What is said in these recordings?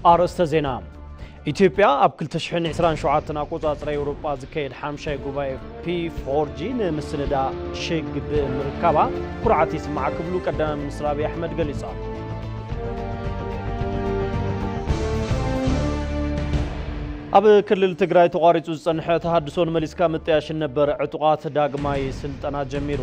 ኣርእስተ ዜና። ኢትዮጵያ ኣብ ክልተ ሽሕን ዕስራን ሸውዓተን ኣቆጻጽራ ኤውሮጳ ዝካየድ ሓምሻይ ጉባኤ ፒ ፎር ጂ ንምስንዳእ ሽግ ብምርካባ ኩርዓት ይስማዓ ክብሉ ቀዳማይ ሚኒስትር ኣብይ ኣሕመድ ገሊጾም። ኣብ ክልል ትግራይ ተቋሪጹ ዝጸንሐ ተሃድሶ ንመሊስካ ምጥያሽን ነበር ዕጡቓት ዳግማይ ስልጠና ጀሚሩ።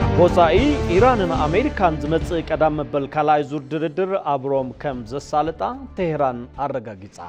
ካብ ወጻኢ፣ ኢራንን ኣሜሪካን ዝመጽእ ቀዳም መበል ካልኣይ ዙር ድርድር ኣብ ሮም ከም ዘሳልጣ ቴህራን ኣረጋጊጻ።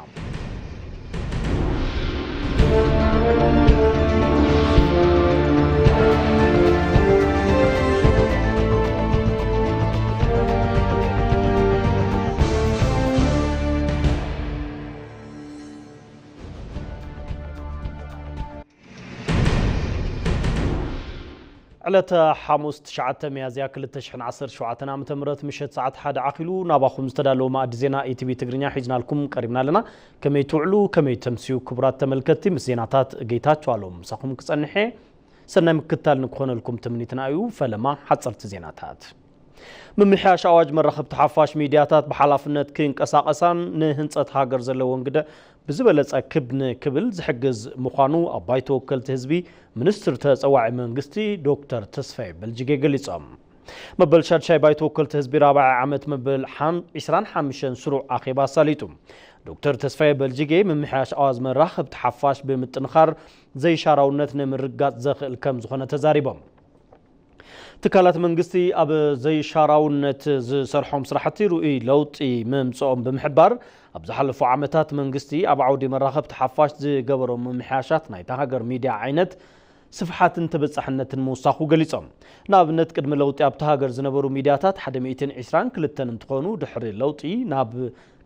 ዕለተ ሓሙስ ትሽዓተ ሚያዝያ ክልተ ሽሕን ዓሰርተ ሸውዓተን ዓመተ ምህረት ምሸት ሰዓት ሓደ ዓኺሉ ናባኹም ዝተዳለወ መኣዲ ዜና ኢቲቪ ትግርኛ ሒዝናልኩም ቀሪብና ኣለና። ከመይ ትውዕሉ፣ ከመይ ተምስዩ ክቡራት ተመልከትቲ? ምስ ዜናታት ጌታቸው ኣሎም ምሳኹም ክጸንሕ እየ። ሰናይ ምክትታል ንክኾነልኩም ትምኒትና እዩ። ፈለማ ሓጸርቲ ዜናታት። ምምሕያሽ ኣዋጅ መራኸብቲ ሓፋሽ ሚድያታት ብሓላፍነት ክንቀሳቐሳን ንህንጸት ሃገር ዘለወን ግደ ብዝበለጸ ክብ ንክብል ዝሕግዝ ምዃኑ ኣብ ባይቶ ወከልቲ ህዝቢ ሚኒስትር ተጸዋዒ መንግስቲ ዶክተር ተስፋዬ በልጅጌ ገሊጾም። መበል ሻድሻይ ባይቶ ወከልቲ ህዝቢ ራብዓይ ዓመት መበል ሓም-፣ ዕስራን ሓሙሽተን ስሩዕ ኣኼባ ኣሳሊጡ። ዶክተር ተስፋዬ በልጅጌ ምምሕያሽ ኣዋጅ መራኸብቲ ሓፋሽ ብምጥንኻር ዘይሻራውነት ንምርጋጽ ዘኽእል ከም ዝኾነ ተዛሪቦም። ትካላት መንግስቲ ኣብ ዘይሻራውነት ዝሰርሖም ስራሕቲ ርኡይ ለውጢ ምምፅኦም ብምሕባር፣ ኣብ ዝሓለፉ ዓመታት መንግስቲ ኣብ ዓውዲ መራኸብቲ ሓፋሽ ዝገበሮም ምምሕያሻት ናይታ ሃገር ሚድያ ዓይነት ስፍሓትን ተበፃሕነትን ምውሳኹ ገሊፆም። ንኣብነት፣ ቅድሚ ለውጢ ኣብታ ሃገር ዝነበሩ ሚድያታት ሓደ ሚእትን ዕስራን ክልተን እንትኾኑ፣ ድሕሪ ለውጢ ናብ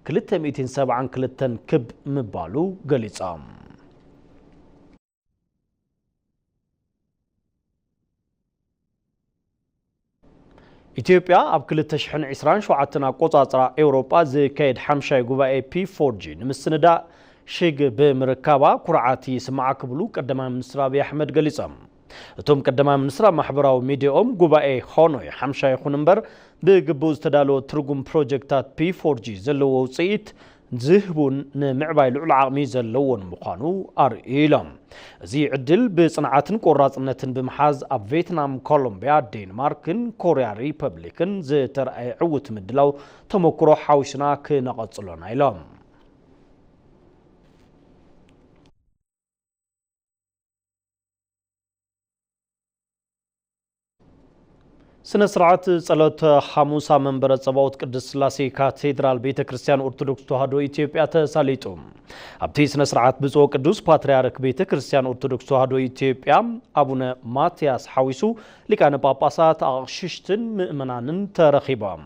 ክልተ ሚእትን ሰብዓን ክልተን ክብ ምባሉ ገሊፆም። ኢትዮጵያ ኣብ ክልተ ሽሕን ዕስራን ሸውዓተን ኣቆጻጽራ ኤውሮጳ ዝካየድ ሓምሻይ ጉባኤ ፒ ፎር ጂ ንምስንዳእ ሽግ ብምርካባ ኩርዓት ይስምዓ ክብሉ ቀዳማይ ሚኒስትር ኣብይ ኣሕመድ ገሊጾም። እቶም ቀዳማይ ሚኒስትር ኣብ ማሕበራዊ ሚዲያኦም ጉባኤ ሆኖይ ሓምሻይ ይኹን እምበር ብግቡእ ዝተዳለወ ትርጉም ፕሮጀክታት ፒ ፎር ጂ ዘለዎ ውጽኢት ዝህቡን ንምዕባይ ልዑል ዓቕሚ ዘለዎን ምዃኑ ኣርእዩ ኢሎም። እዚ ዕድል ብጽንዓትን ቆራጽነትን ብምሓዝ ኣብ ቬትናም፣ ኮሎምቢያ፣ ዴንማርክን ኮርያ ሪፐብሊክን ዝተርኣየ ዕዉት ምድላው ተመክሮ ሓዊስና ክነቐጽሎና ኢሎም። ስነ ስርዓት ጸሎተ ሓሙስ ኣብ መንበረ ጸባኦት ቅድስት ስላሴ ካቴድራል ቤተ ክርስቲያን ኦርቶዶክስ ተዋህዶ ኢትዮጵያ ተሳሊጡ። ኣብቲ ስነ ስርዓት ብፁዕ ቅዱስ ፓትርያርክ ቤተ ክርስቲያን ኦርቶዶክስ ተዋህዶ ኢትዮጵያ ኣቡነ ማትያስ ሓዊሱ ሊቃነ ጳጳሳት፣ ኣቕሽሽትን ምእመናንን ተረኺቦም።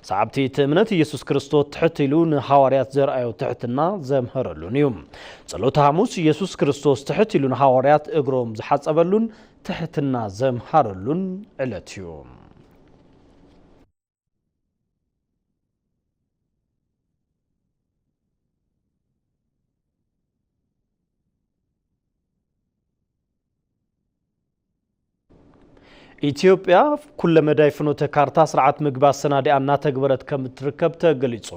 ሰዓብቲ እቲ እምነት ኢየሱስ ክርስቶስ ትሕት ኢሉ ንሃዋርያት ዘርኣዮ ትሕትና ዘምሀረሉን እዩ። ጸሎተ ሓሙስ ኢየሱስ ክርስቶስ ትሕት ኢሉ ንሃዋርያት እግሮም ዝሓጸበሉን ትሕትና ዘምሃረሉን ዕለት እዩ። ኢትዮጵያ ኩለመዳይ ፍኖተ ካርታ ስርዓት ምግቢ ኣሰናዲኣ እናተግበረት ከም እትርከብ ተገሊጹ።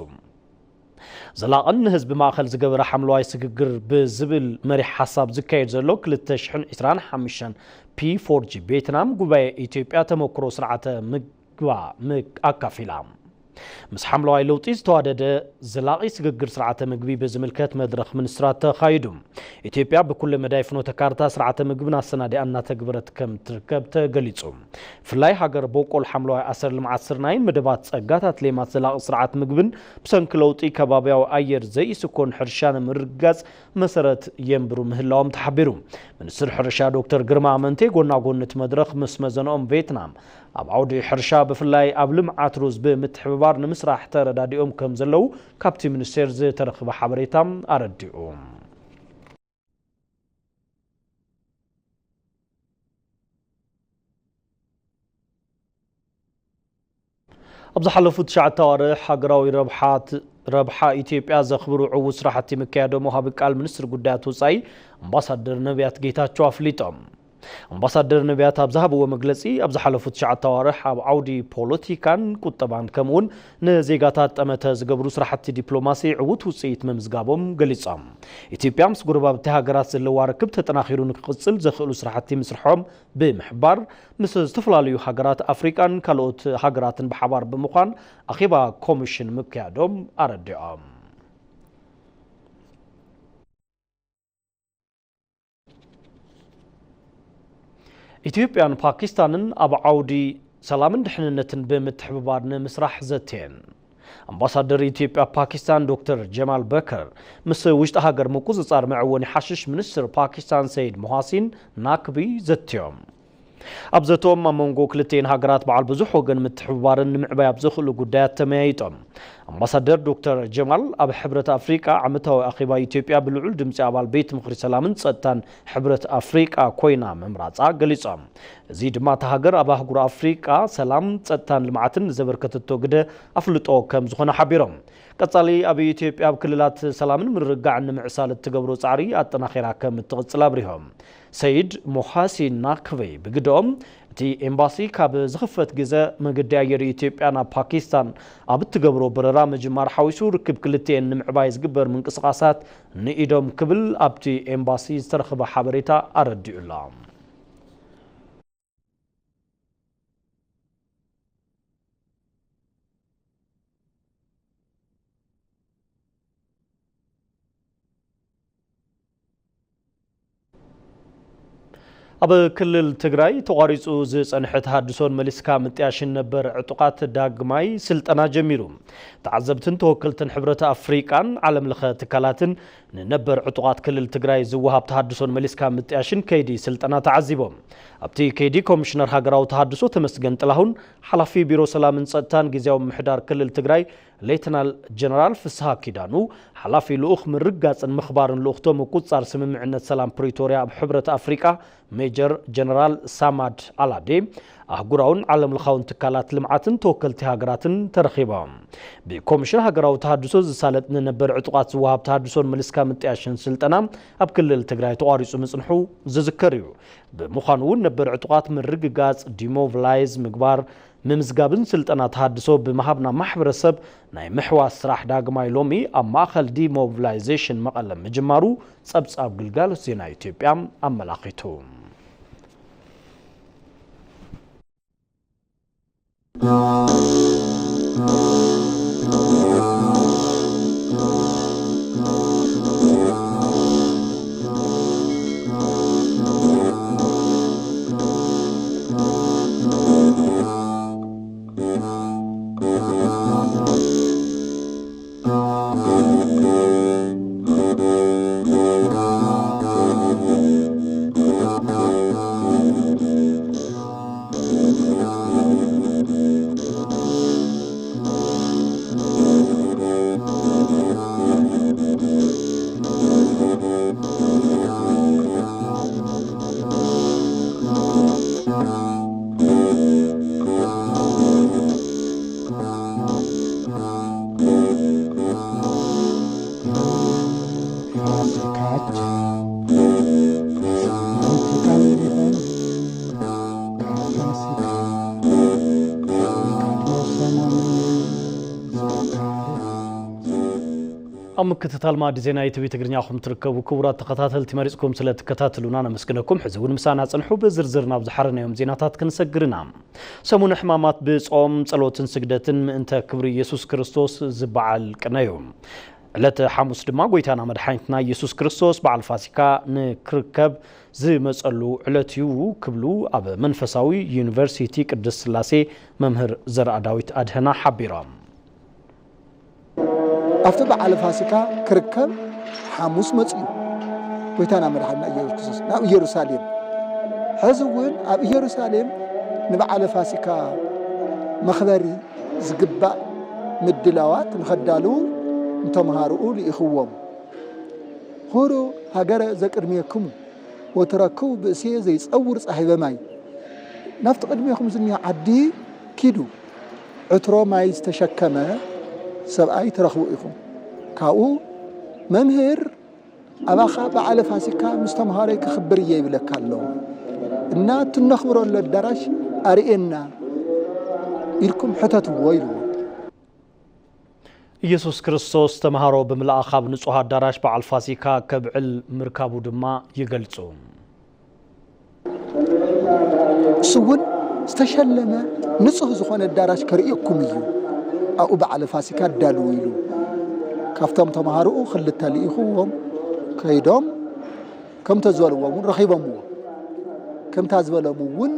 ዘላቕን ንህዝቢ ማእኸል ዝገበረ ሓምለዋይ ስግግር ብዝብል መሪሕ ሓሳብ ዝካየድ ዘሎ ክልተ ሽሕን ዕስራን ሓሙሽተን ፒ ፎር ጂ ቬትናም ጉባኤ ኢትዮጵያ ተመክሮ ስርዓተ ምግባ ምክ-፣ ኣካፊላ። ምስ ሓምለዋይ ለውጢ ዝተዋደደ ዘላቒ ስግግር ስርዓተ ምግቢ ብዝምልከት መድረኽ ሚኒስትራት ተኻይዱ። ኢትዮጵያ ብኩለ መዳይ ፍኖተ ካርታ ስርዓተ ምግብን ኣሰናዲኣ እናተግበረት ከም ትርከብ ተገሊጹ። ብፍላይ ሃገር በቆል ሓምለዋይ ኣሰር ልምዓት ስርናይን መደባት ጸጋታት ሌማት ዘላቒ ስርዓት ምግብን ብሰንኪ ለውጢ ከባብያዊ ኣየር ዘይስኮን ሕርሻ ንምርግጋጽ መሰረት የንብሩ ምህላዎም ተሓቢሩ። ሚኒስትር ሕርሻ ዶክተር ግርማ ኣመንቴ ጎና ጎኒ እቲ መድረኽ ምስ መዘንኦም ቬትናም ኣብ ዓውዲ ሕርሻ ብፍላይ ኣብ ልምዓት ሩዝ ብምትሕብባር ንምስራሕ ተረዳዲኦም ከም ዘለዉ ካብቲ ሚኒስቴር ዝተረኽበ ሓበሬታ ኣረዲኡ። ኣብ ዝሓለፉ ትሽዓተ ኣዋርሕ ሃገራዊ ረብሓት ረብሓ ኢትዮጵያ ዘኽብሩ ዕዉት ስራሕቲ ምክያዶም ወሃቢ ቃል ሚኒስትር ጉዳያት ወጻኢ ኣምባሳደር ነቢያት ጌታቸው ኣፍሊጦም። ኣምባሳደር ነቢያት ኣብ ዝሃብዎ መግለጺ፣ ኣብ ዝሓለፉ ትሽዓተ ኣዋርሕ ኣብ ዓውዲ ፖለቲካን ቁጠባን ከምኡውን ንዜጋታት ጠመተ ዝገብሩ ስራሕቲ ዲፕሎማሲ ዕዉት ውጽኢት ምምዝጋቦም ገሊጾም። ኢትዮጵያ ምስ ጎረባብቲ ሃገራት ዘለዋ ርክብ ተጠናኺሩ ንክቕጽል ዘኽእሉ ስራሕቲ ምስርሖም ብምሕባር፣ ምስ ዝተፈላለዩ ሃገራት ኣፍሪቃን ካልኦት ሃገራትን ብሓባር ብምዃን ኣኼባ ኮሚሽን ምክያዶም ኣረዲኦም። ኢትዮጵያን ፓኪስታንን ኣብ ዓውዲ ሰላምን ድሕንነትን ብምትሕብባር ንምስራሕ ዘትየን። ኣምባሳደር ኢትዮጵያ ፓኪስታን ዶክተር ጀማል በከር ምስ ውሽጢ ሃገር ምቁጽጻር መዕወኒ ሓሽሽ ሚኒስትር ፓኪስታን ሰይድ ሞሃሲን ናክቢ ዘትዮም። ኣብ ዘተኦም ኣብ መንጎ ክልቲኤን ሃገራት በዓል ብዙሕ ወገን ምትሕብባርን ንምዕባይ ኣብ ዘኽእሉ ጉዳያት ተመያይጦም። ኣምባሳደር ዶክተር ጀማል ኣብ ሕብረት ኣፍሪቃ ዓመታዊ ኣኼባ ኢትዮጵያ ብልዑል ድምጺ ኣባል ቤት ምኽሪ ሰላምን ጸጥታን ሕብረት ኣፍሪቃ ኮይና ምምራጻ ገሊጾም። እዚ ድማ እታ ሃገር ኣብ ኣህጉር ኣፍሪቃ ሰላም፣ ጸጥታን ልምዓትን ንዘበርከተቶ ግደ ኣፍልጦ ከም ዝኾነ ሓቢሮም። ቀጻሊ ኣብ ኢትዮጵያ ኣብ ክልላት ሰላምን ምርግጋዕን ንምዕሳል እትገብሮ ጻዕሪ ኣጠናኺራ ከም እትቕጽል ኣብሪሆም። ሰይድ ሞኻሲን ናክበይ ብግደኦም፣ እቲ ኤምባሲ ካብ ዝኽፈት ግዘ መገዲ ኣየር ኢትዮጵያ ናብ ፓኪስታን ኣብ እትገብሮ በረራ ምጅማር ሓዊሱ ርክብ ክልቲኤን ንምዕባይ ዝግበር ምንቅስቓሳት ንኢዶም ክብል ኣብቲ ኤምባሲ ዝተረኽበ ሓበሬታ ኣረዲኡ ኣሎ። ኣብ ክልል ትግራይ ተቋሪጹ ዝጸንሐ ተሃድሶን መሊስካ ምጥያሽን ነበር ዕጡቓት ዳግማይ ስልጠና ጀሚሩ። ተዓዘብትን ተወከልትን ሕብረት ኣፍሪቃን ዓለም ለኸ ትካላትን ንነበር ዕጡቓት ክልል ትግራይ ዝወሃብ ተሃድሶን መሊስካ ምጥያሽን ከይዲ ስልጠና ተዓዚቦም። ኣብቲ ከይዲ ኮሚሽነር ሃገራዊ ተሃድሶ ተመስገን ጥላሁን፣ ሓላፊ ቢሮ ሰላምን ጸጥታን ግዝያዊ ምምሕዳር ክልል ትግራይ ሌተናል ጀነራል ፍስሃ ኪዳኑ፣ ሓላፊ ልኡኽ ምርግጋጽን ምኽባርን ልኡኽቶ ምቁጽጻር ስምምዕነት ሰላም ፕሪቶርያ ኣብ ሕብረት ኣፍሪቃ ሜጀር ጀነራል ሳማድ ኣላዴ፣ ኣህጉራውን ዓለም ለኻውን ትካላት ልምዓትን ተወከልቲ ሃገራትን ተረኺቦም። ብኮሚሽን ሃገራዊ ተሃድሶ ዝሳለጥ ንነበር ዕጡቓት ዝወሃብ ተሃድሶን መሊስካ ምጥያሽን ስልጠና ኣብ ክልል ትግራይ ተቋሪጹ ምጽንሑ ዝዝከር እዩ። ብምዃኑ እውን ነበር ዕጡቓት ምርግጋጽ፣ ዲሞቢላይዝ ምግባር፣ ምምዝጋብን ስልጠና ተሃድሶ ብምሃብ ናብ ማሕበረሰብ ናይ ምሕዋስ ስራሕ ዳግማይ ሎሚ ኣብ ማእኸል ዲሞቢላይዜሽን መቐለ ምጅማሩ ጸብጻብ ግልጋሎት ዜና ኢትዮጵያ ኣመላኺቱ። ኣብ ምክትታል ማዕዲ ዜና ኢቲቪ ትግርኛ ኹም ትርከቡ ክቡራት ተኸታተልቲ፣ መሪጽኩም ስለ ትከታተሉና ነመስግነኩም። ሕዚ እውን ምሳና ጽንሑ፣ ብዝርዝር ናብ ዝሓረናዮም ዜናታት ክንሰግር ኢና። ሰሙነ ሕማማት ብጾም፣ ጸሎትን ስግደትን ምእንተ ክብሪ ኢየሱስ ክርስቶስ ዝበዓል ቅነ እዩ። ዕለተ ሓሙስ ድማ ጎይታና መድሓኒትና ኢየሱስ ክርስቶስ በዓል ፋሲካ ንክርከብ ዝመጸሉ ዕለት እዩ ክብሉ ኣብ መንፈሳዊ ዩኒቨርሲቲ ቅድስት ስላሴ መምህር ዘርኣ ዳዊት ኣድህና ሓቢሮም። ኣብቲ በዓለ ፋሲካ ክርከብ ሓሙስ መጺኡ ጎይታና መድሓኒና ኢየሱስ ክርስቶስ ናብ ኢየሩሳሌም። ሕዚ እውን ኣብ ኢየሩሳሌም ንበዓለ ፋሲካ መኽበሪ ዝግባእ ምድላዋት ንኸዳልዉ ንተምሃሮኡ ልኢኽዎም። ሁሩ ሃገረ ዘቅድሜክሙ ወትረክቡ ብእሴ ዘይጸውር ጻሂበ ማይ። ናብቲ ቅድሜኹም ዝኒሆ ዓዲ ኪዱ። ዕትሮ ማይ ዝተሸከመ ሰብኣይ ትረኽቡ ኢኹም። ካብኡ መምህር ኣባኻ በዓለ ፋሲካ ምስ ተምሃሮይ ክኽብር እየ ይብለካ ኣሎ እና እትነኽብረሉ ኣዳራሽ ኣርእየና ኢልኩም ሕተትዎ ኢልዎ። ኢየሱስ ክርስቶስ ተምሃሮ ብምልኣኽ ኣብ ንጹህ ኣዳራሽ በዓል ፋሲካ ከብዕል ምርካቡ ድማ ይገልጹ። እሱ እውን ዝተሸለመ ንጹህ ዝኾነ ኣዳራሽ ከርእየኩም እዩ ኣብኡ በዓለ ፋሲካ ኣዳልዉ ኢሉ ካብቶም ተምሃሮኡ ክልተ ልኢኽዎም ከይዶም ከምተ ዝበልዎም እውን ረኺቦምዎ ከምታ ዝበሎም እውን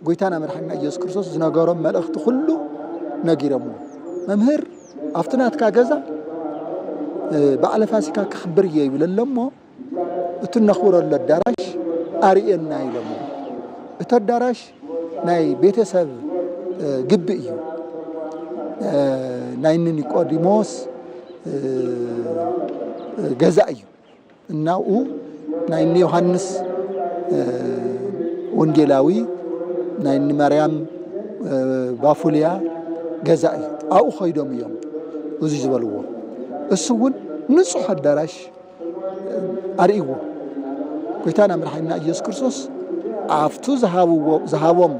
ጎይታና መድሓኒና ኢየሱስ ክርስቶስ ዝነገሮም መልእኽቲ ኩሉ ነጊሮምዎ መምህር ኣብቲ ናትካ ገዛ በዓለ ፋሲካ ክኽብር እየ ይብል ኣሎ እሞ እቲ እነኽብረሉ ኣዳራሽ ኣርእየና ኢሎሞ እቲ ኣዳራሽ ናይ ቤተሰብ ግቢ እዩ ናይ ኒቆዲሞስ ገዛ እዩ እናብኡ ናይ ዮሃንስ ወንጌላዊ ናይ ማርያም ባፉልያ ገዛ እዩ ኣብኡ ኸይዶም እዮም እዚ ዝበልዎ እሱ እውን ንፁሕ ኣዳራሽ ኣርእይዎ ጎይታና መድሓኒና ኢየሱስ ክርስቶስ ኣብቱ ዝሃቦም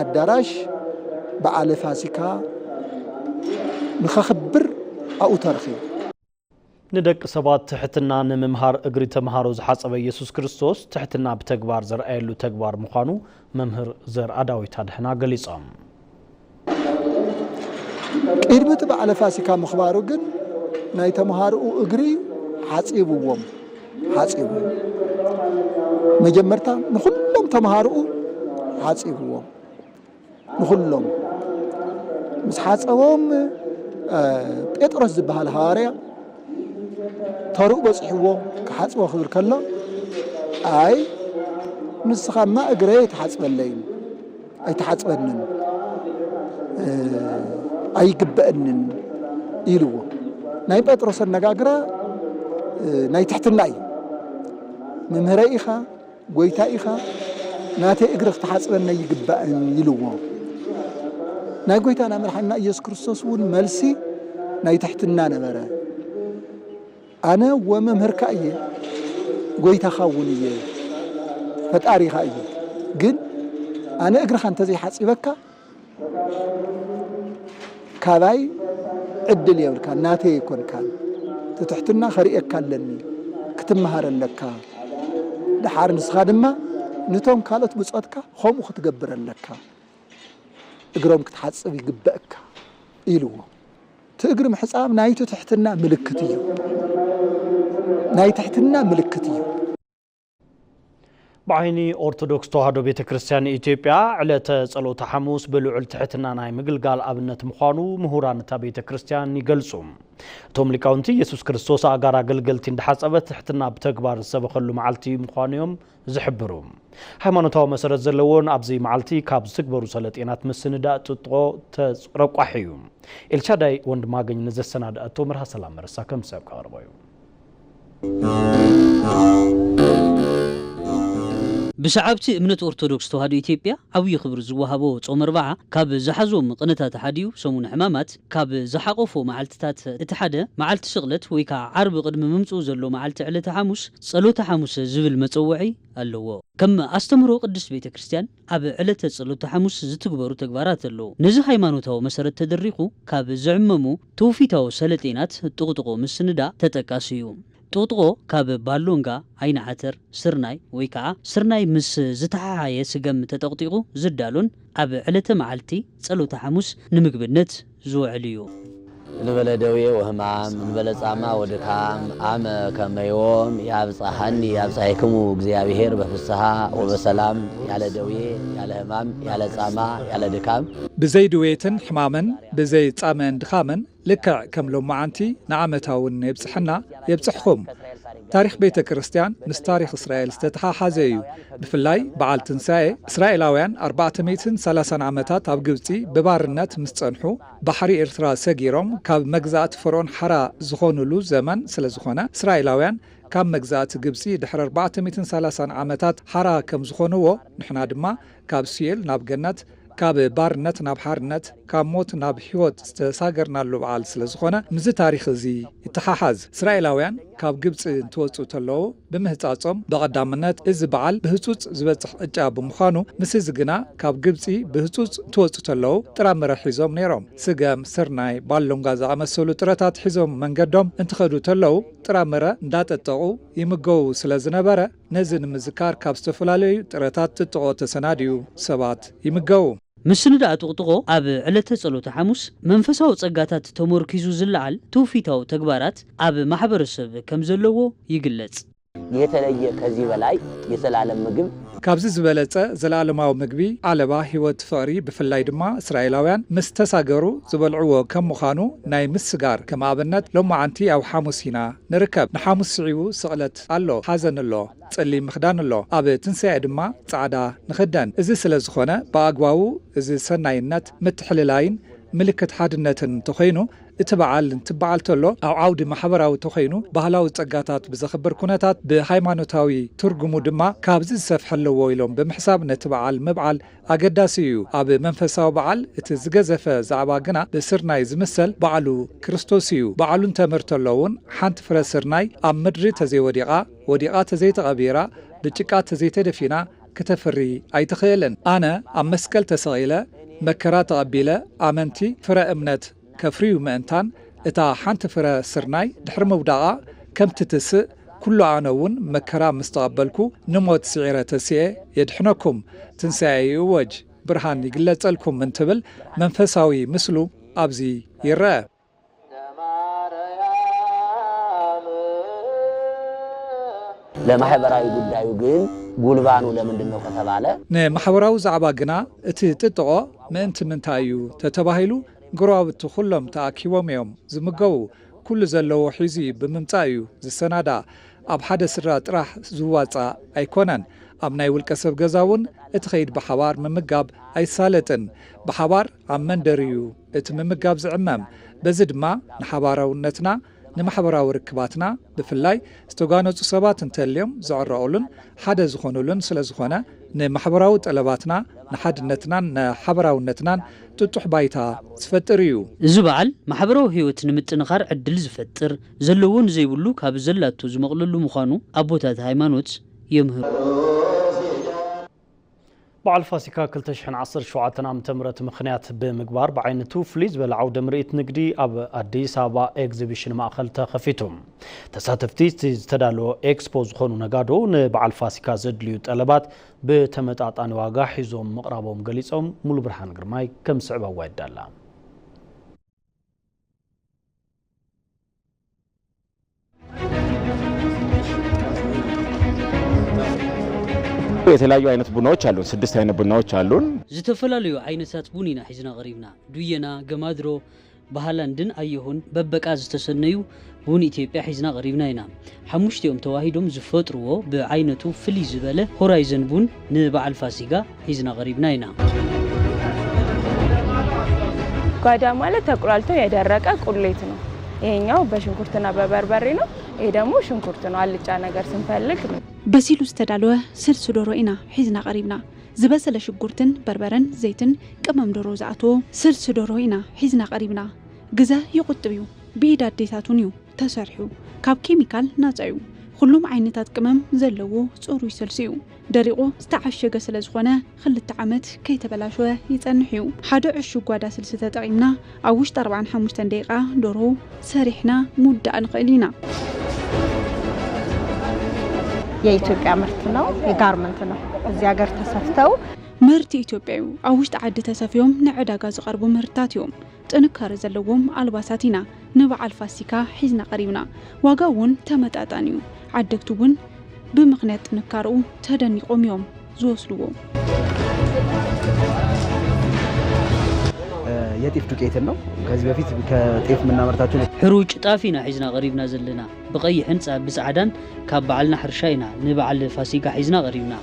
ኣዳራሽ በዓለ ፋሲካ ንኸኽብር ኣብኡ ተረኺቡ ንደቂ ሰባት ትሕትና ንምምሃር እግሪ ተምሃሮ ዝሓጸበ ኢየሱስ ክርስቶስ ትሕትና ብተግባር ዘርኣየሉ ተግባር ምዃኑ መምህር ዘርኣዳዊት ኣድሕና ገሊጾም። ቅድሚ እቲ በዓለ ፋሲካ ምኽባሩ ግን ናይ ተምሃርኡ እግሪ ሓጺብዎም ሓጺቡ መጀመርታ ንኹሎም ተምሃርኡ ሓጺብዎም ንኹሎም ምስ ሓፀቦም ጴጥሮስ ዝበሃል ሃዋርያ ተርኡ በፂሕዎ ክሓፅቦ ክብል ከሎ ኣይ ንስኻማ እግረይ ኣይትሓፅበለይን ኣይትሓፅበንን ኣይግበአንን ኢልዎ ናይ ጴጥሮስ ኣነጋግራ ናይ ትሕትና እዩ መምህረይ ኢኻ ጎይታ ኢኻ ናተይ እግሪ ክትሓፅበና ይግባእን ኢልዎ ናይ ጎይታና መድሓንና ኢየሱስ ክርስቶስ እውን መልሲ ናይ ትሕትና ነበረ ኣነ ወመምህርካ እየ ጎይታኻ እውን እየ ፈጣሪኻ እየ ግን ኣነ እግርኻ እንተዘይሓፂበካ ካባይ ዕድል የብልካ ናተይ ኣይኮንካን ትትሕትና ከርእየካ ኣለኒ ክትመሃር ኣለካ ደሓር ንስኻ ድማ ንቶም ካልኦት ብፆትካ ከምኡ ክትገብር ኣለካ እግሮም ክትሓፅብ ይግበእካ ኢልዎ እቲ እግሪ ምሕፃብ ናይ ትትሕትና ምልክት እዩ ናይ ትሕትና ምልክት እዩ ብዓይኒ ኦርቶዶክስ ተዋህዶ ቤተ ክርስቲያን ኢትዮጵያ ዕለተ ጸሎተ ሓሙስ ብልዑል ትሕትና ናይ ምግልጋል ኣብነት ምዃኑ ምሁራን እታ ቤተ ክርስቲያን ይገልጹ። እቶም ሊቃውንቲ ኢየሱስ ክርስቶስ ኣእጋር ኣገልገልቲ እንዳሓጸበ ትሕትና ብተግባር ዝሰበኸሉ መዓልቲ ምዃኑ እዮም ዝሕብሩ። ሃይማኖታዊ መሰረት ዘለዎን ኣብዚ መዓልቲ ካብ ዝትግበሩ ሰለጤናት ምስንዳእ ጥጥቆ ተረቋሒ እዩ። ኤልሻዳይ ወንድማገኝ ንዘሰናድኣቶ መርሃ ሰላም መረሳ ከም ሰብ ከቕርቦ እዩ። ብሰዓብቲ እምነት ኦርቶዶክስ ተዋህዶ ኢትዮጵያ ዓብዪ ክብሪ ዝወሃቦ ጾም ኣርብዓ ካብ ዝሓዞም ቅነታት ሓዲኡ ሰሙን ሕማማት ካብ ዝሓቆፎ መዓልትታት እቲ ሓደ መዓልቲ ስቕለት ወይ ከዓ ዓርቢ ቅድሚ ምምፅኡ ዘሎ መዓልቲ ዕለተ ሓሙስ ጸሎተ ሓሙስ ዝብል መጸውዒ ኣለዎ። ከም ኣስተምህሮ ቅድስት ቤተ ክርስቲያን ኣብ ዕለተ ጸሎተ ሓሙስ ዝትግበሩ ተግባራት ኣለዉ። ነዚ ሃይማኖታዊ መሰረት ተደሪኹ ካብ ዝዕመሙ ትውፊታዊ ሰለጤናት ጥቕጥቆ ምስንዳእ ተጠቃሲ እዩ። ጥቕጥቆ ካብ ባሎንጋ፣ ዓይኒ ዓተር፣ ስርናይ ወይ ከዓ ስርናይ ምስ ዝተሓሓየ ስገም ተጠቕጢቑ ዝዳሎን ኣብ ዕለተ መዓልቲ ጸሎተ ሓሙስ ንምግብነት ዝውዕል እዩ። እንበለ ደዌ ወህማም እንበለ ጻማ ወድካም ኣመ ከመይዎም ያብጽሐኒ ያብጽሐክሙ እግዚኣብሔር በፍስሃ ወበሰላም ያለ ደዌ ያለ ህማም ያለ ጻማ ያለ ድካም ብዘይ ድዌትን ሕማምን ብዘይ ጻመን ድኻምን ልክዕ ከም ሎማዓንቲ ንዓመታውን የብጽሐና የብጽሕኹም። ታሪኽ ቤተ ክርስቲያን ምስ ታሪኽ እስራኤል ዝተተሓሓዘ እዩ። ብፍላይ በዓል ትንሳኤ እስራኤላውያን ኣርባዕተ ሚእትን ሰላሳን ዓመታት ኣብ ግብጺ ብባርነት ምስ ጸንሑ ባሕሪ ኤርትራ ሰጊሮም ካብ መግዛእቲ ፈርኦን ሓራ ዝኾኑሉ ዘመን ስለዝኾነ እስራኤላውያን ካብ መግዛእቲ ግብጺ ድሕሪ ኣርባዕተ ሚእትን ሰላሳን ዓመታት ሓራ ከም ዝኾንዎ ንሕና ድማ ካብ ሲኦል ናብ ገነት ካብ ባርነት ናብ ሓርነት፣ ካብ ሞት ናብ ህይወት ዝተሳገርናሉ በዓል ስለ ዝኾነ፣ ምስዚ ታሪኽ እዚ ይተሓሓዝ። እስራኤላውያን ካብ ግብጺ እንትወጹ ተለዉ፣ ብምህጻጾም፣ ብቐዳምነት እዚ በዓል ብህጹጽ ዝበጽሕ ቅጫ ብምዃኑ፣ ምስ እዚ ግና ካብ ግብጺ ብህጹጽ እንትወጹ ተለዉ፣ ጥራምረ ሒዞም ነይሮም። ስገም፣ ስርናይ፣ ባሎንጋ ዝኣመሰሉ ጥረታት ሒዞም መንገዶም እንትኸዱ ተለዉ፣ ጥራምረ እንዳጠጠቑ ይምገቡ ስለ ዝነበረ፣ ነዚ ንምዝካር ካብ ዝተፈላለዩ ጥረታት ጥጥቖ ተሰናድዩ ሰባት ይምገቡ። ምስንዳእ ጥቕጥቖ ኣብ ዕለተ ጸሎተ ሓሙስ መንፈሳዊ ጸጋታት ተመርኪዙ ዝለዓል ትውፊታዊ ተግባራት ኣብ ማሕበረሰብ ከም ዘለዎ ይግለጽ። የተለየ ከዚህ በላይ የዘላለም ምግብ ካብዚ ዝበለጸ ዘላለማዊ ምግቢ ዓለባ ህይወት ፍቕሪ ብፍላይ ድማ እስራኤላውያን ምስ ተሳገሩ ዝበልዕዎ ከም ምዃኑ ናይ ምስጋር ከም ኣብነት ሎማዓንቲ ኣብ ሓሙስ ኢና ንርከብ። ንሓሙስ ስዒቡ ስቕለት ኣሎ፣ ሓዘን ኣሎ፣ ጸሊም ምኽዳን ኣሎ፣ ኣብ ትንሳኤ ድማ ጻዕዳ ንኽደን። እዚ ስለ ዝኾነ ብኣግባቡ እዚ ሰናይነት ምትሕልላይን ምልክት ሓድነትን እንተኾይኑ እቲ በዓል እንትበዓል ተሎ ኣብ ዓውዲ ማሕበራዊ ተኾይኑ ባህላዊ ጸጋታት ብዘኽብር ኩነታት ብሃይማኖታዊ ትርጉሙ ድማ ካብዚ ዝሰፍሐ ኣለዎ ኢሎም ብምሕሳብ ነቲ በዓል ምብዓል ኣገዳሲ እዩ። ኣብ መንፈሳዊ በዓል እቲ ዝገዘፈ ዛዕባ ግና ብስርናይ ዝምሰል ባዕሉ ክርስቶስ እዩ። ባዕሉ እንተምህር ተሎ እውን ሓንቲ ፍረ ስርናይ ኣብ ምድሪ ተዘይወዲቓ፣ ወዲቓ ተዘይተቐቢራ፣ ብጭቃ ተዘይተደፊና ክተፍሪ ኣይትኽእልን። ኣነ ኣብ መስቀል ተሰቒለ መከራ ተቐቢለ ኣመንቲ ፍረ እምነት ከፍርዩ ምእንታን እታ ሓንቲ ፍረ ስርናይ ድሕሪ ምውዳቓ ከምቲ ትስእ ኩሉ ኣነ እውን መከራ ምስ ተቐበልኩ ንሞት ስዒረ ተሲኤ የድሕነኩም፣ ትንሳኤ ይእወጅ፣ ብርሃን ይግለጸልኩም እንትብል መንፈሳዊ ምስሉ ኣብዚ ይረአ። ለማሕበራዊ ጉዳዩ ግን ጉልባኑ ለምንድን ነው ከተባለ ንማሕበራዊ ዛዕባ ግና እቲ ጥጥቖ ምእንቲ ምንታይ እዩ ተተባሂሉ ጎረባብቲ ኩሎም ተኣኪቦም እዮም ዝምገቡ። ኩሉ ዘለዎ ሒዙ እዩ ብምምጻእ እዩ ዝሰናዳእ። ኣብ ሓደ ስድራ ጥራሕ ዝዋጻእ ኣይኮነን። ኣብ ናይ ውልቀ ሰብ ገዛ እውን እቲ ኸይድ ብሓባር ምምጋብ ኣይሳለጥን። ብሓባር ኣብ መንደር እዩ እቲ ምምጋብ ዝዕመም። በዚ ድማ ንሓባራውነትና ንማሕበራዊ ርክባትና ብፍላይ ዝተጓነጹ ሰባት እንተልዮም ዝዕረቑሉን ሓደ ዝኾኑሉን ስለ ዝኾነ ንማሕበራዊ ጠለባትና ንሓድነትናን ንሓበራውነትናን ጥጡሕ ባይታ ዝፈጥር እዩ። እዚ በዓል ማሕበራዊ ህይወት ንምጥንኻር ዕድል ዝፈጥር፣ ዘለዎ ንዘይብሉ ካብ ዘላቶ ዝመቕለሉ ምዃኑ ኣቦታት ሃይማኖት የምህሩ። በዓል ፋሲካ ክልተ ሽሕን ዓሰርተ ሸውዓተን ዓመተ ምህረት ምኽንያት ብምግባር ብዓይነቱ ፍልይ ዝበለ ዓውደ ምርኢት ንግዲ ኣብ ኣዲስ ኣበባ ኤግዚቢሽን ማእኸል ተኸፊቱ። ተሳተፍቲ እቲ ዝተዳለወ ኤክስፖ ዝኾኑ ነጋዶ ንበዓል ፋሲካ ዘድልዩ ጠለባት ብተመጣጣኒ ዋጋ ሒዞም ምቕራቦም ገሊፆም። ሙሉ ብርሃን ግርማይ ከም ዝስዕብ ኣዋይዳላ። የተለያዩ አይነት ቡናዎች አሉን። ስድስት አይነት ቡናዎች አሉን። ዝተፈላለዩ ዓይነታት ቡን ኢና ሒዝና ቀሪብና። ዱየና፣ ገማድሮ፣ ብሃላንድን ኣየሁን በበቃ ዝተሰነዩ ቡን ኢትዮጵያ ሒዝና ቀሪብና ኢና። ሓሙሽቲኦም ተዋሂዶም ዝፈጥርዎ ብዓይነቱ ፍልይ ዝበለ ሆራይዘን ቡን ንበዓል ፋሲጋ ሒዝና ቀሪብና ኢና። ጓዳ ማለት ተቁላልቶ የደረቀ ቁሌት ነው። ይሄኛው በሽንኩርትና በበርበሬ ነው። ይሄ ደግሞ ሽንኩርት ነው። አልጫ ነገር ስንፈልግ በሲሉ ዝተዳለወ ስልሲ ዶሮ ኢና ሒዝና ቀሪብና። ዝበሰለ ሽጉርትን በርበረን ዘይትን ቅመም ዶሮ ዝኣተዎ ስልሲ ዶሮ ኢና ሒዝና ቀሪብና። ግዘ ይቑጥብ እዩ። ብኢድ ኣዴታቱን እዩ ተሰሪሑ። ካብ ኬሚካል ናጻ እዩ። ኩሉም ዓይነታት ቅመም ዘለዎ ጽሩይ ስልሲ እዩ። ደሪቑ ዝተዓሸገ ስለ ዝኾነ ክልተ ዓመት ከይተበላሸወ ይጸንሕ እዩ። ሓደ ዕሹግ ጓዳ ስልሲ ተጠቒምና ኣብ ውሽጢ ኣርብዓን ሓሙሽተን ደቂቓ ዶሮ ሰሪሕና ምውዳእ ንኽእል ኢና። የኢትዮጵያ ምርት ነው፣ የጋርመንት ነው። እዚህ ሀገር ተሰፍተው ምህርቲ ኢትዮጵያ እዩ። ኣብ ውሽጢ ዓዲ ተሰፍዮም ንዕዳጋ ዝቐርቡ ምህርትታት እዮም። ጥንካረ ዘለዎም ኣልባሳት ኢና ንበዓል ፋሲካ ሒዝና ቀሪብና። ዋጋ እውን ተመጣጣኒ እዩ። ዓደግቲ እውን ብምኽንያት ጥንካረኡ ተደኒቖም እዮም ዝወስድዎ። የጤፍ ዱቄትን ነው። ከዚህ በፊት ከጤፍ የምናመርታቸው ሕሩጭ ጣፍ ኢና ሒዝና ቀሪብና ዘለና። ብቐይሕን ጻ- ብጻዕዳን ካብ በዓልና ሕርሻ ኢና ንበዓል ፋሲጋ ሒዝና ቀሪብና።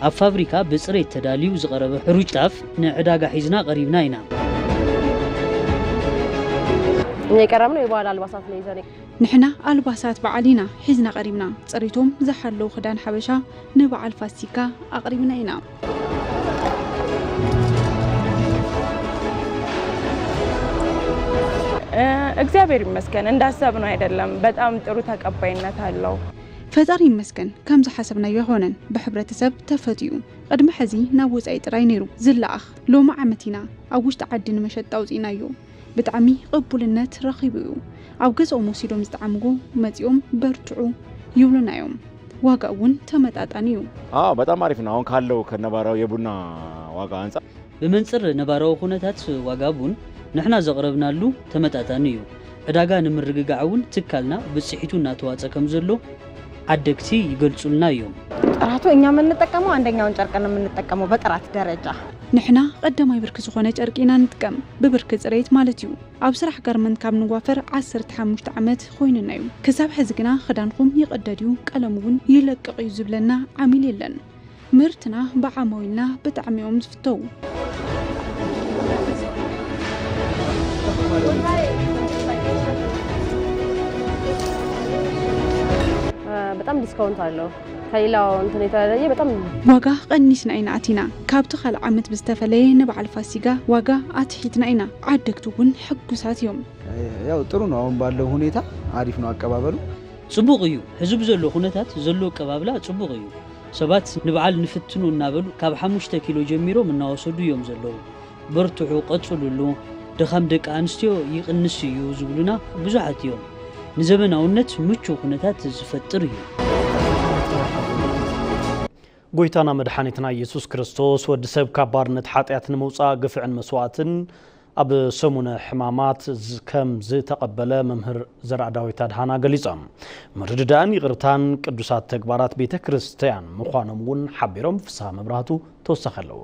ኣብ ፋብሪካ ብጽሬት ተዳልዩ ዝቐረበ ሕሩጭ ጣፍ ንዕዳጋ ሒዝና ቀሪብና ኢና። እኛ የቀረብነው የባህል አልባሳት ነው ይዘን ንሕና ኣልባሳት በዓል ኢና ሒዝና ቀሪብና። ጽሬቶም ዝሓለዉ ክዳን ሓበሻ ንበዓል ፋሲካ ኣቕሪብና ኢና። እግዚአብሔር ይመስገን፣ እንዳሰብነው አይደለም። በጣም ጥሩ ተቀባይነት አለው። ፈጣሪ ይመስገን፣ ከም ዝሓሰብናዮ ኣይኾነን። ብሕብረተሰብ ተፈትዩ። ቅድሚ ሕዚ ናብ ወጻኢ ጥራይ ነይሩ ዝለኣኽ። ሎሚ ዓመት ኢና ኣብ ውሽጢ ዓዲ ንመሸጣ ኣውጺእናዮ። ብጣዕሚ ቅቡልነት ረኺቡ እዩ። ኣብ ገዝኦም ወሲዶም ዝጠዓምዎ መጺኦም በርትዑ ይብሉና እዮም። ዋጋ እውን ተመጣጣኒ እዩ። አዎ፣ በጣም አሪፍ ነው። አሁን ካለው ከነባራዊ የቡና ዋጋ አንጻር ብመንጽር ነባራዊ ኩነታት ዋጋ ቡን ንሕና ዘቕረብናሉ ተመጣጣኒ እዩ። ዕዳጋ ንምርግጋዕ እውን ትካልና ብጽሒቱ እናተዋጸ ከም ዘሎ ዓደግቲ ይገልጹልና እዮም። ጥራቱ እኛ የምንጠቀመው አንደኛውን ጨርቅ ነው የምንጠቀመው በጥራት ደረጃ። ንሕና ቀዳማይ ብርኪ ዝኾነ ጨርቂ ኢና ንጥቀም፣ ብብርኪ ጽሬት ማለት እዩ። ኣብ ስራሕ ጋርመንት ካብ ንዋፈር ዓሰርተ ሓሙሽተ ዓመት ኮይኑና እዩ። ክሳብ ሕዚ ግና ክዳንኹም ይቕደድ እዩ፣ ቀለም እውን ይለቅቕ እዩ ዝብለና ዓሚል የለን። ምህርትና ብዓማዊልና ብጣዕሚ እዮም ዝፍተው። በጣም ዲስካውንት አለው ከሌላው እንትን የተለየ በጣም ዋጋ ቀኒስና ኢና ኣቲና። ካብቲ ካልእ ዓመት ብዝተፈለየ ንበዓል ፋሲጋ ዋጋ ኣትሒትና ኢና። ዓደግቲ እውን ሕጉሳት እዮም። ያው ጥሩ ነው። አሁን ባለው ሁኔታ አሪፍ ነው አቀባበሉ። ጽቡቕ እዩ። ሕዚ ብዘሎ ኩነታት ዘሎ ኣቀባብላ ጽቡቕ እዩ። ሰባት ንበዓል ንፍትኑ እናበሉ ካብ ሓሙሽተ ኪሎ ጀሚሮም እናወሰዱ እዮም ዘለዉ። በርትዑ፣ ቀጽሉሉ። ድኻም ደቂ ኣንስትዮ ይቕንስ እዩ ዝብሉና ብዙሓት እዮም። ንዘመናውነት ምቹው ኩነታት ዝፈጥር እዩ። ጎይታና መድሓኒትና ኢየሱስ ክርስቶስ ወዲ ሰብ ካብ ባርነት ሓጢኣት ንምውፃእ ግፍዕን መስዋእትን ኣብ ሰሙነ ሕማማት ዝ- ከም ዝተቐበለ መምህር ዘርኣዳዊት ኣድሃና ገሊጾም። ምርድዳእን ይቕርታን ቅዱሳት ተግባራት ቤተ ክርስቲያን ምዃኖም እውን ሓቢሮም። ፍስሃ መብራህቱ ተወሳኺ ኣለዎ።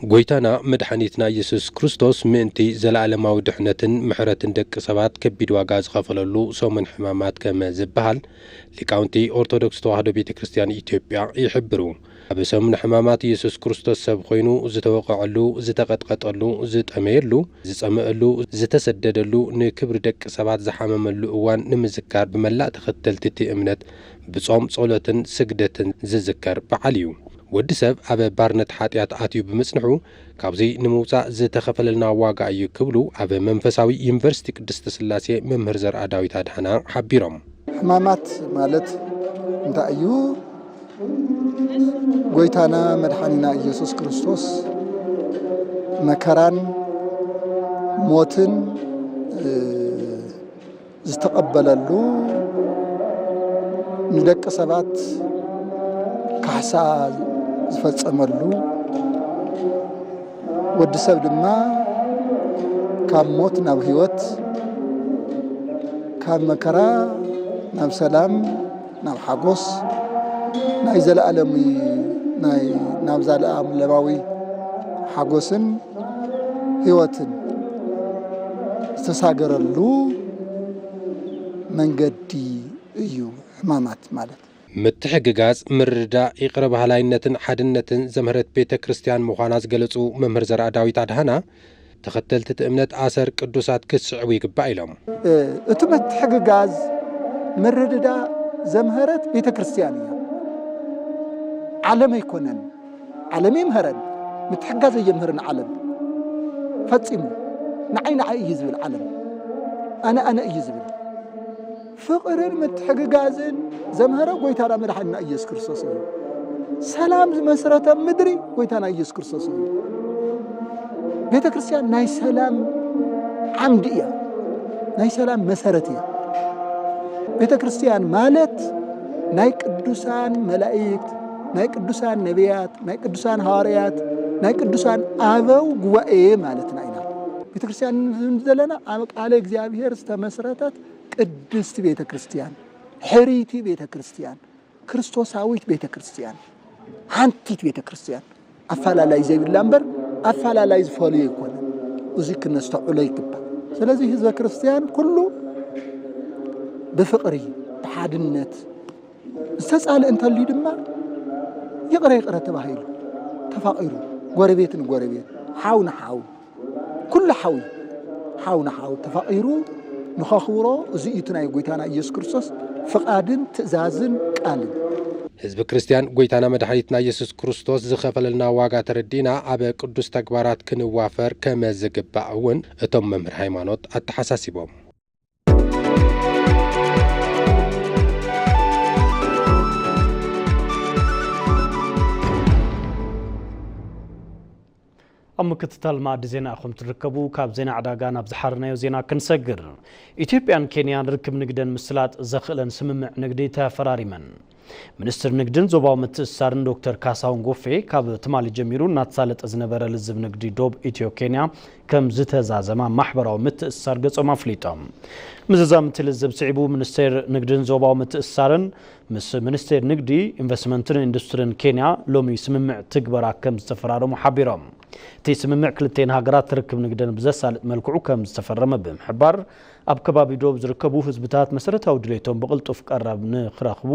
ጎይታና መድሓኒትና ኢየሱስ ክርስቶስ ምእንቲ ዘለዓለማዊ ድሕነትን ምሕረትን ደቂ ሰባት ከቢድ ዋጋ ዝኸፈለሉ ሰሙን ሕማማት ከም ዝበሃል ሊቃውንቲ ኦርቶዶክስ ተዋህዶ ቤተ ክርስቲያን ኢትዮጵያ ይሕብሩ። ኣብ ሰሙን ሕማማት ኢየሱስ ክርስቶስ ሰብ ኮይኑ ዝተወቕዐሉ፣ ዝተቐጥቀጠሉ፣ ዝጠመየሉ፣ ዝጸመአሉ፣ ዝተሰደደሉ፣ ንክብሪ ደቂ ሰባት ዝሓመመሉ እዋን ንምዝካር ብመላእ ተኸተልቲ እቲ እምነት ብጾም፣ ጸሎትን ስግደትን ዝዝከር በዓል እዩ። ወዲ ሰብ ኣብ ባርነት ሓጢኣት ኣትዩ ብምጽንሑ ካብዚ ንምውጻእ ዝተኸፈለልና ዋጋ እዩ ክብሉ ኣብ መንፈሳዊ ዩኒቨርሲቲ ቅድስቲ ስላሴ መምህር ዘርኣ ዳዊት ኣድሓና ሓቢሮም። ሕማማት ማለት እንታይ እዩ? ጎይታና መድሓኒና ኢየሱስ ክርስቶስ መከራን ሞትን ዝተቐበለሉ፣ ንደቂ ሰባት ካሕሳ ዝፈጸመሉ፣ ወዲ ሰብ ድማ ካብ ሞት ናብ ህይወት፣ ካብ መከራ ናብ ሰላም፣ ናብ ሓጎስ፣ ናይ ዘለኣለሚ ናይ ናብ ዘለኣለማዊ ሓጎስን ህይወትን ዝተሳገረሉ መንገዲ እዩ ሕማማት ማለት። ምትሕግጋዝ፣ ምርድዳእ፣ ይቕረ በሃላይነትን ሓድነትን ዘምህረት ቤተ ክርስቲያን ምዃና ዝገለጹ መምህር ዘርኣ ዳዊት ኣድሃና፣ ተኸተልቲ እቲ እምነት ኣሰር ቅዱሳት ክስዕቡ ይግባእ ኢሎም። እቲ ምትሕግጋዝ፣ ምርድዳእ ዘምህረት ቤተ ክርስቲያን እያ። ዓለም ኣይኮነን። ዓለም ይምህረን፣ ምትሕጋዝ ኣየምህርን ዓለም ፈጺሙ። ንዓይ ንዓይ እዩ ዝብል ዓለም፣ ኣነ ኣነ እዩ ዝብል። ፍቕርን ምትሕግጋዝን ዘምሀረ ጎይታና መድሓኒና ኢየሱስ ክርስቶስ እዩ። ሰላም ዝመስረተ ምድሪ ጎይታና ኢየሱስ ክርስቶስ እዩ። ቤተ ክርስቲያን ናይ ሰላም ዓምዲ እያ፣ ናይ ሰላም መሰረት እያ። ቤተ ክርስቲያን ማለት ናይ ቅዱሳን መላእክት፣ ናይ ቅዱሳን ነቢያት፣ ናይ ቅዱሳን ሃዋርያት፣ ናይ ቅዱሳን ኣበው ጉባኤ ማለትና ኢና። ቤተ ክርስቲያን ዘለና ኣብ ቃለ እግዚኣብሔር ዝተመስረተት ቅድስቲ ቤተ ክርስቲያን፣ ሕርይቲ ቤተ ክርስቲያን፣ ክርስቶሳዊት ቤተ ክርስቲያን፣ ሓንቲት ቤተ ክርስቲያን፣ ኣፈላላይ ዘይብላ እምበር ኣፈላላይ ዝፈልዮ ኣይኮነን። እዚ ክነስተውዕሎ ይግባእ። ስለዚ ህዝበ ክርስቲያን ኩሉ ብፍቕሪ፣ ብሓድነት፣ ዝተጻልእ እንተልዩ ድማ ይቕረ ይቕረ ተባሂሉ፣ ተፋቒሩ፣ ጎረቤት ንጎረቤት፣ ሓው ንሓው፣ ኩሉ ሓው እዩ። ሓው ንሓው ተፋቒሩ ንኸኽብሮ፣ እዚ እዩ እቲ ናይ ጎይታና ኢየሱስ ክርስቶስ ፍቓድን ትእዛዝን ቃልን። ህዝቢ ክርስትያን፣ ጎይታና መድሓኒትና ኢየሱስ ክርስቶስ ዝኸፈለልና ዋጋ ተረዲእና፣ ኣብ ቅዱስ ተግባራት ክንዋፈር ከመ ዝግባእ እውን እቶም መምህር ሃይማኖት ኣተሓሳሲቦም። ኣብ ምክትታል መኣዲ ዜና ኢኹም ትርከቡ። ካብ ዜና ዕዳጋ ናብ ዝሓረናዮ ዜና ክንሰግር። ኢትዮጵያን ኬንያን ርክብ ንግደን ምስላጥ ዘኽእለን ስምምዕ ንግዲ ተፈራሪመን። ሚኒስትር ንግድን ዞባዊ ምትእስሳርን ዶክተር ካሳሁን ጎፌ፣ ካብ ትማሊ ጀሚሩ እናተሳለጠ ዝነበረ ልዝብ ንግዲ ዶብ ኢትዮ ኬንያ ከም ዝተዛዘመ ኣብ ማሕበራዊ ምትእስሳር ገጾም ኣፍሊጦም። ምዝዛም እቲ ልዝብ ስዒቡ፣ ሚኒስቴር ንግድን ዞባዊ ምትእስሳርን ምስ ሚኒስቴር ንግዲ፣ ኢንቨስትመንትን ኢንዱስትሪን ኬንያ ሎሚ ስምምዕ ትግበራ ከም ዝተፈራረሙ ሓቢሮም። እቲ ስምምዕ ክልተን ሃገራት ርክብ ንግደን ብዘሳልጥ መልክዑ ከም ዝተፈረመ ብምሕባር፣ ኣብ ከባቢ ዶብ ዝርከቡ ህዝብታት መሰረታዊ ድሌቶም ብቕልጡፍ ቀረብ ንክረኽቡ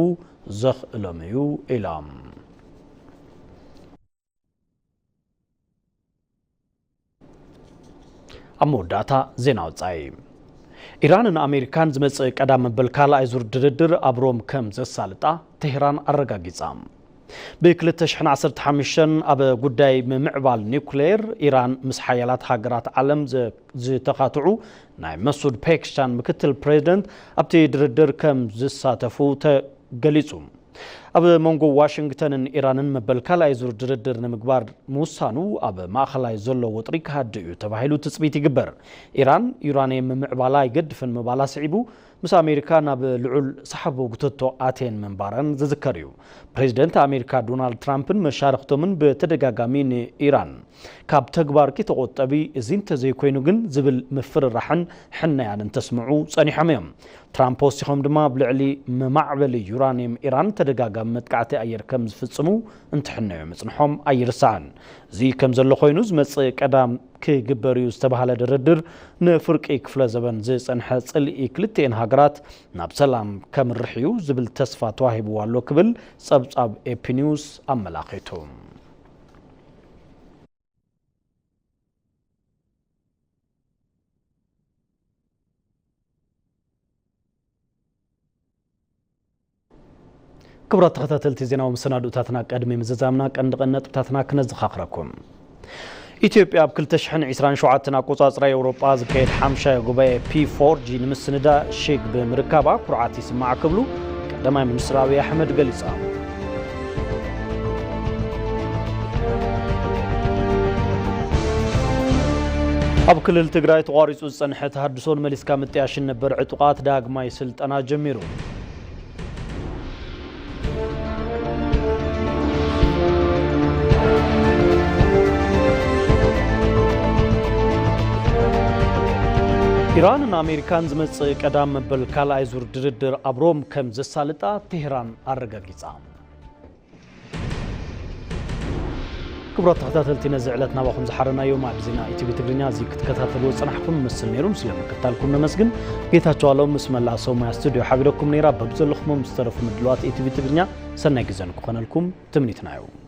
ዘኽእሎም እዩ ኢሎም። ኣብ መወዳእታ ዜና ወጻኢ። ኢራንን ኣሜሪካን ዝመጽእ ቀዳም መበል ካልኣይ ዙር ድርድር ኣብ ሮም ከም ዘሳልጣ ቴህራን ኣረጋጊጻ። ብ ክልተ ሽሕን ዓሰርተ ሓሙሽተን ኣብ ጉዳይ ምምዕባል ኒውክሌር ኢራን ምስ ሓያላት ሃገራት ዓለም ዘ-፣ ዝተኻትዑ ናይ መሱድ ፔክሻን ምክትል ፕሬዚደንት ኣብቲ ድርድር ከም ዝሳተፉ ተገሊጹ። ኣብ መንጎ ዋሽንግተንን ኢራንን መበል ካልኣይ ዙር ድርድር ንምግባር ምውሳኑ፣ ኣብ ማእኸላይ ዘሎ ወጥሪ ክሃድእ እዩ ተባሂሉ ትጽቢት ይግበር። ኢራን ዩራንየም ምምዕባላ ኣይገድፍን ምባላ ስዒቡ፣ ምስ ኣሜሪካ ናብ ልዑል ሰሓቦ ጉተቶ ኣትየን ምንባረን ዝዝከር እዩ። ፕሬዚደንት ኣሜሪካ ዶናልድ ትራምፕን መሻርኽቶምን ብተደጋጋሚ ንኢራን ካብ ተግባርኪ ተቖጠቢ፣ እዚ እንተዘይኮይኑ ግን ዝብል ምፍርራሕን ሕነያን እንተስምዑ ጸኒሖም እዮም። ትራምፕ ወሲኾም ድማ ኣብ ልዕሊ መማዕበሊ ዩራንየም ኢራን ተደጋጋሚ መጥቃዕቲ ኣየር ከም ዝፍጽሙ እንትሕነዩ ምጽንሖም ኣይርሳዕን። እዚ ከም ዘሎ ኮይኑ፣ ዝመጽእ ቀዳም ክግበር እዩ ዝተባህለ ድርድር ንፍርቂ ክፍለ ዘበን ዝጸንሐ ጽልኢ ክልቲኤን ሃገራት ናብ ሰላም ከምርሕ እዩ ዝብል ተስፋ ተዋሂብዎ ኣሎ ክብል ጸብጻብ ኤፒ ኒውስ ኣመላኺቱ። ክቡራት ተኸታተልቲ ዜናዊ መሰናድኡታትና፣ ቅድሚ ምዝዛምና ቀንዲ ቀንዲ ነጥብታትና ክነዘኻኽረኩም። ኢትዮጵያ ኣብ ክልተ ሽሕን ዕስራን ሸውዓተን ኣቆጻጽራ ኤውሮጳ ዝካየድ ሓምሻዮ ጉባኤ ፒ ፎር ጂ ንምስንዳ ሽግ ብምርካባ ኩርዓት ይስማዓ ክብሉ ቀዳማይ ሚኒስትር ኣብይ ኣሕመድ ገሊጾም። ኣብ ክልል ትግራይ ተቋሪጹ ዝጸንሐ ተሃድሶን መሊስካ ምጥያሽን ነበር ዕጡቓት ዳግማይ ስልጠና ጀሚሩ። ኢራንን ኣሜሪካን ዝመጽእ ቀዳም መበል ካልኣይ ዙር ድርድር ኣብ ሮም ከም ዘሳልጣ ቴህራን ኣረጋጊጻ። ክቡራት ተኸታተልቲ፣ ነዚ ዕለት ናባኹም ዝሓረናዮ ማዕድ ዜና ኢቲቪ ትግርኛ እዚ ክትከታተልዎ ዝጸናሕኩም ምስል ነይሩ። ስለ ምክታልኩም ነመስግን። ጌታቸው ኣሎም ምስ መላእ ሰብ ሞያ ስቱድዮ ሓቢረኩም ነይራ። በብዘለኹም ምስ ዝተረፉ ምድላዋት ኢቲቪ ትግርኛ ሰናይ ግዜ ንክኾነልኩም ትምኒትና እዩ።